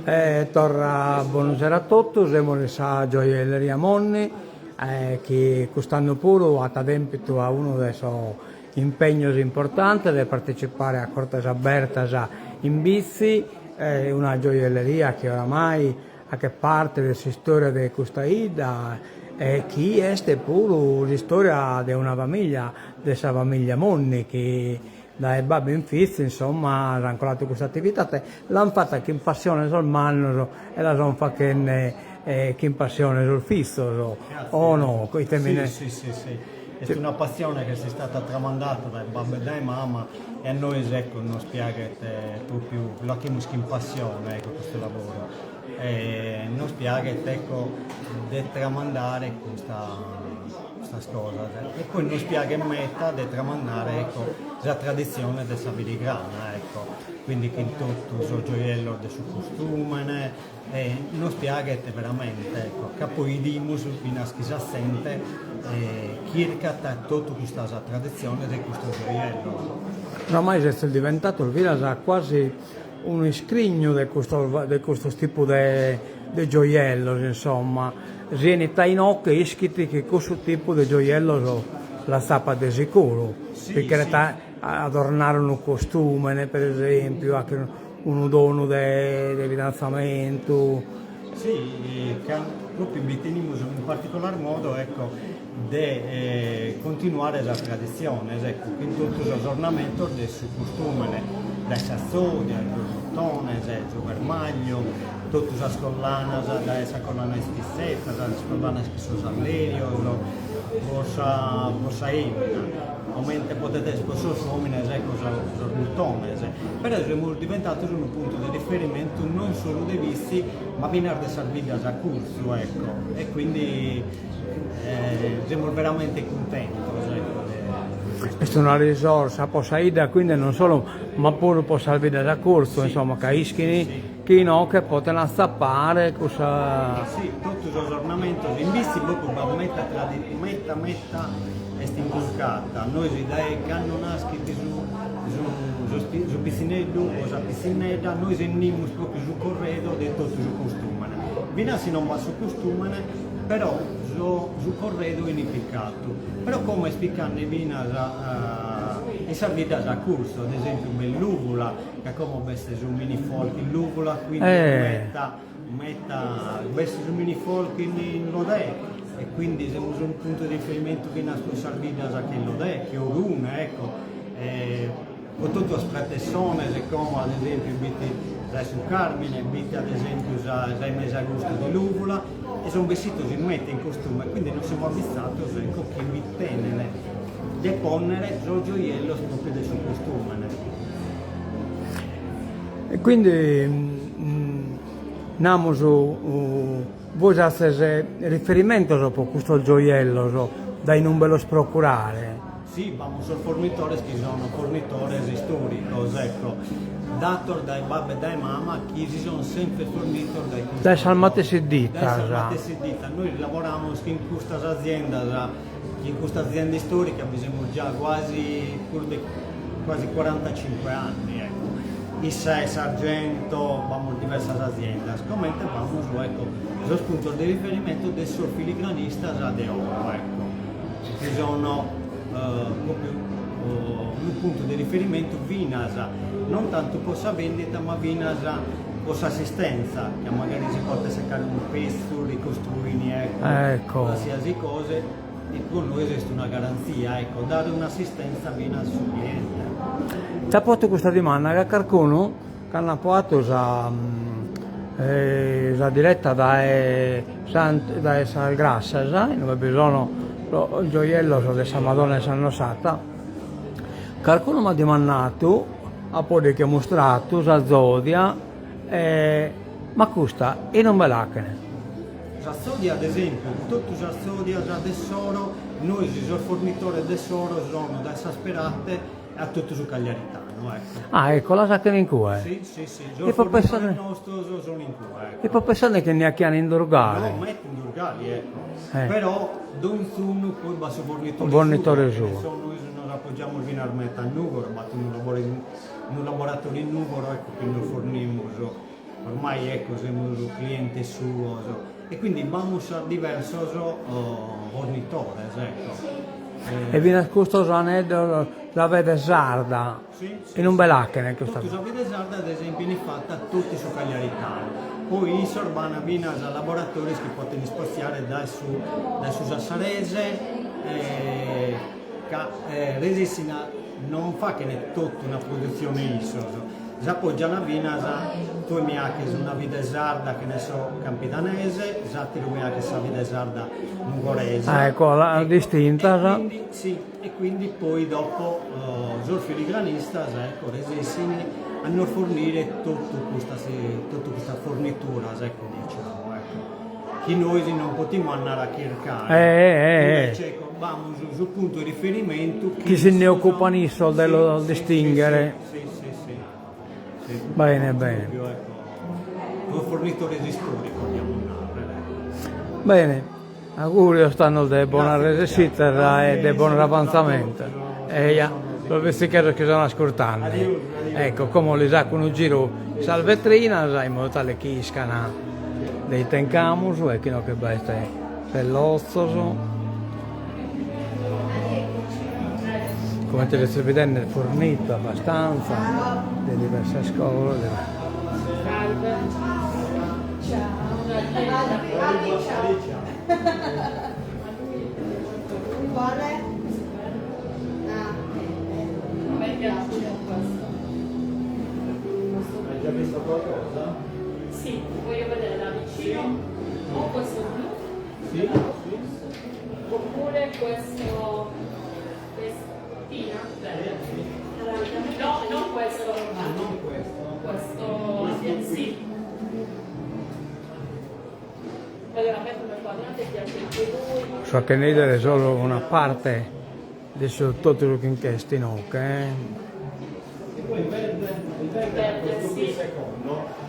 E torra bonusera a totus, semus in sa gioielleria Monni chi cust'annu puru at adempitu a unu de sos impegnos importantes de partecipare a Cortes Abertas in Bitzi, una gioielleria chi oramai faghet parte de s'istoria de custa 'idda e chi est puru s'istoria de una famiglia, de sa famiglia Monni chi Dae babbu in fizu, insomma, s'ant coladu custa atividade, l'ant fata chin passione sos mannos e la sont fachende chin passione sos fizos, o no? Ite mi ne. Si, si, si. Est una passione chi est istada tramandata dae babbu e dae mama e a nois, ecco, nos piaghet propriu, lu 'achimus chin passione, ecco, custu lavoru e nos piaghet, ecco, de tramandare custa custas cosas e poi nos piaghet meta de tramandare ecco sa traditzione de sa filigrana ecco, quindi chin totu sos gioiellos de su costumene e nos piaghet veramente ecco, ca poi 'idimus finas chi sa zente chircat totu custas traditziones e custos gioiellos. Oramai sezis diventados finas quasi unu iscrignu de custos de custos tipu de de gioiellos insomma, si 'enit a inoche ischit chi cussu tipu de gioiellos l'atzapat de sicuru, si cheret adornare unu costumene per esempiu, 'achere unu donu de de fidanzamentu. Si, ca propriu bi tenimus in particular modo ecco de continuare sas traditziones, ecco, chin totu sos ornamentos de su costùmene, dae sa zodia, sos butones, su fermagliu, totu sas collanas, dae sa collana 'e is pitzetas, sas collanas chin sos allerios, pro sa pro sa 'emina, comente podet esser pro sos omines, ecco, sos butones, però semus diventados unu puntu de riferimentu non solu de Bitzi, ma finas de sas biddas a curtzu, ecco, e quindi Semus veramente cuntentos ecco de Est una risorsa po sa 'idda quindi non solu ma puru po sas biddas a curtzu insomma ca ischin chi inoghe poden atzapare cussa Si, totu sos ornamentos in Bitzi propriu b'at meta tradi meta meta est inculcata, nois dae cando naschit su su su pitzinneddu o sa pitzinnedda nois 'ennimus propriu su corredo de totu su costumene, finas si non b'at su costumene Però su corredu 'enit picatu. Però como est picande finas in sas biddas a curtzu, ad esempiu b'est Lùvula, ca como b'est su mini folk in Lùvula, quindi meta meta b'est su mini folk in Lodè e quindi semus unu puntu de riferimentu finas pro sas biddas che Lodè, che Orune, ecco. Pro totu sas pretessones como ad esempiu b'it sa 'e su Carmine, b'it ad esempiu sa 'e Mesagustu de Lùvula e son bessitos in meta in costume, quindi nos semus abitzatos ecco chi bi tenen de ponnere sos gioiellos propriu de su costumene. E quindi namus bois azes riferimentos pro custos gioiellos dae inumbe los procurare? Si, b'amus sos fornitores chi sono fornitores istoricos, ecco, datos dae babbu e dae mama chi si son sempre fornitos dae custos. Dae sas matessi ditas. Dae sas matessi ditas. Nois lavoramus chin custas aziendas, chin custa azienda istorica bi semus già quasi prus de quasi quarantacinque anni, ecco. Issa est Sargento, b'amus diversas aziendas, comente b'amus, ecco, sos puntos de riferimento de sos filigranistas de oro, ecco. Chi sono propriu unu puntu de riferimentu finas non tantu po sa vendita ma finas po s'assistenza, ca magari si podet secare unu petzu, ricostruini ecco qualsiasi cosa e pro nois est una garanzia ecco, dare un'assistenza finas a su cliente. T'apo 'atu custa dimanda ca carcunu cando apo 'atu sa sa diretta dae dae sas Grassas, inue bi sono sos gioiellos de sa Madonna 'e Sannosata, carcunu m'at dimandadu, apo ddi che mustradu sa zodia, ma custa inumbe l'achen? Sa zodia ad esempiu, totu sas zodias de s'oro, nois sos fornitores de s'oro sono dae sas Perate A totu su cagliaritanu, ecco. Ah, ecco, las 'achen in cue? Si, si, si, sos fornitores nostros sono in cue, ecco. Ipo pessande chi nde 'achian in Durgali. No, meta in Durgali, ecco. Però donzunu poi b'at su fornitore suo, suo. Che ne so, nois nos appoggiamus finas meta a Nugoro, b'at unu unu laboratoriu in Nugoro, ecco, chi nos fornimus. Ormai ecco semus clientes suos e quindi b'amus diversos fornitores ecco. E finas custos aneddos sa fede sarda in umbe l'achene custa. Totu sa fede sarda ad esempiu 'enit fata totu in su Cagliaritanu, poi issos b'an finas laboratorios chi poten ispostiare dae su dae su Sassarese ca resessin a non faghen totu una produtzione issos, s'appoggian finas, tue mi 'aches una fide sarda che ne so campidanese, s'atteru mi 'achet sa fide sarda nugoresa. Ah ecco, las distintas. E quindi, sì, e quindi poi dopo sos filigranistas ecco resessin a nos fornire totu custas totu custas fornituras ecco diciamo ecco chi nois non potimus andare a chircare, invece ecco b'amus su puntu 'e riferimentu chi Chi si nde ocupan issos de los distinghere. Sì, sì, sì. sì. Bene, bene. Proprio, ecco, sos fornitores istoricos, diamus narrer. Bene, augurios tando de bonas resessitas e de bonos avantzamentos. Eja, sos bitzicheddos chi sono ascurtende. Ecco, como lis aco unu giru in sas vetrinas in modu tale chi iscan de ite nch'amus e chi inoghe b'est sellotzos. Comente sezis bidende est fornitu abbastanza de diversas cosas. Oppure questo quest'ina verde. No, non questo. Ah, non questo. Questo sì. Allora, a me come quadrante piace anche lui. So achende 'idere solu una parte de su totu su chi nch'est inoghe eh. E poi il verde, il verde, questo qui secondo.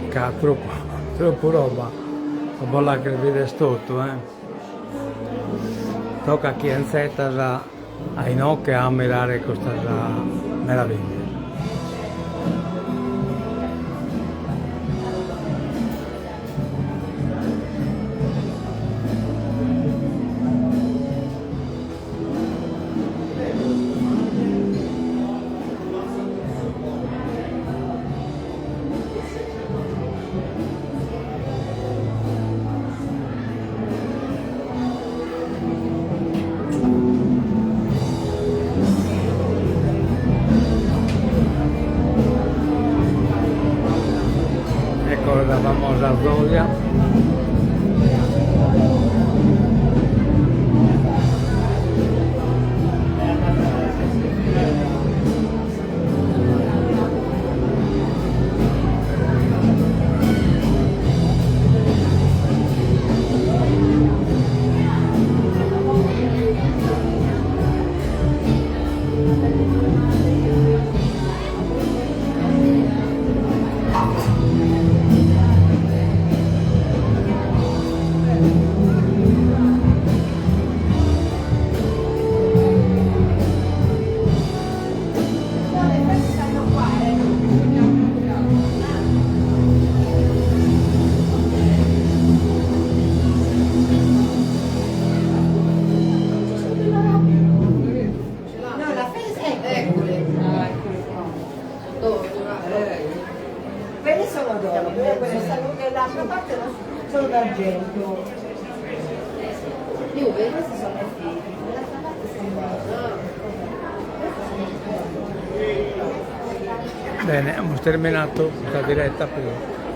Ca tropu tropu roba po bos l'acher bider totu eh. Tocat chi 'enzetas a inoche a ammirare custas meraviglias. Ecco la famosa zolia. Quelle sono d'oro, questa lunga e l'altra parte sono d'argento. Queste sono le fili, dall'altra parte sono d'oro. Bene, abbiamo terminato questa diretta per